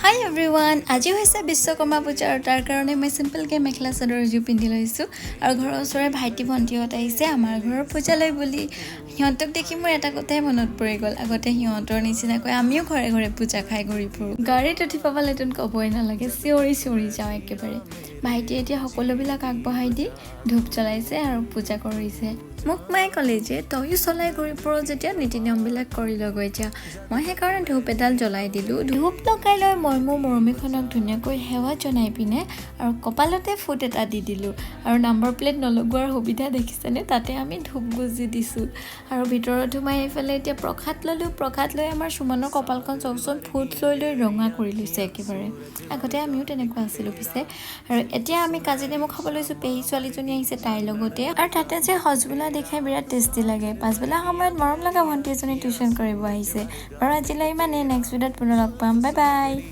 হাই everyone, আজি হৈছে বিশ্বকৰ্মা পূজা আৰু তাৰ কাৰণে মই চিম্পলকৈ মেখেলা চাদৰ এযোৰ পিন্ধি লৈছোঁ। আৰু ঘৰৰ ওচৰৰে ভাইটি ভণ্টিহঁত আহিছে আমাৰ ঘৰৰ পূজালৈ বুলি। সিহঁতক দেখি মোৰ এটা কথাই মনত পৰি গ'ল, আগতে সিহঁতৰ নিচিনাকৈ আমিও ঘৰে ঘৰে পূজা খাই ঘূৰি ফুৰোঁ। গাড়ীত উঠি পালেতো ক'বই নালাগে, চিঞৰি চিঞৰি যাওঁ একেবাৰে। ভাইটিয়ে এতিয়া সকলোবিলাক আগবঢ়াই দি ধূপ জ্বলাইছে আৰু পূজা কৰিছে। মোক মায়ে ক'লে যে তয়ো চলাই ঘূৰি ফুৰ যেতিয়া নীতি নিয়মবিলাক কৰি লগৈ যা। মই সেইকাৰণে ধূপ এডাল জ্বলাই দিলোঁ। ধূপ লগাই লৈ মই মোৰ মৰমীখনক ধুনীয়াকৈ সেৱা জনাই পিনে আৰু কপালতে ফুট এটা দি দিলোঁ। আৰু নাম্বাৰ প্লেট নলগোৱাৰ সুবিধা দেখিছেনে? তাতে আমি ধূপ গুজি দিছোঁ আৰু ভিতৰত সোমাই এইফালে এতিয়া প্ৰসাদ ল'লোঁ। প্ৰসাদ লৈ আমাৰ সুমনৰ কপালখন চাওকচোন, ফুট লৈ লৈ ৰঙা কৰি লৈছে একেবাৰে। আগতে আমিও তেনেকুৱা আছিলোঁ পিছে। আৰু এতিয়া আমি কাজি নেমু খাব লৈছোঁ। পেহী ছোৱালীজনী আহিছে তাইৰ লগতে। আৰু তাতে যে সজগোলা দেখাই বিৰাট টেষ্টি লাগে। পাছবেলা সময়ত মৰম লগা ভণ্টি এজনী টিউশ্যন কৰিব আহিছে। বাৰু, আজিলৈ ইমানেই। নেক্সট ভিডিঅ'ত পুনৰ লগ পাম। Bye bye.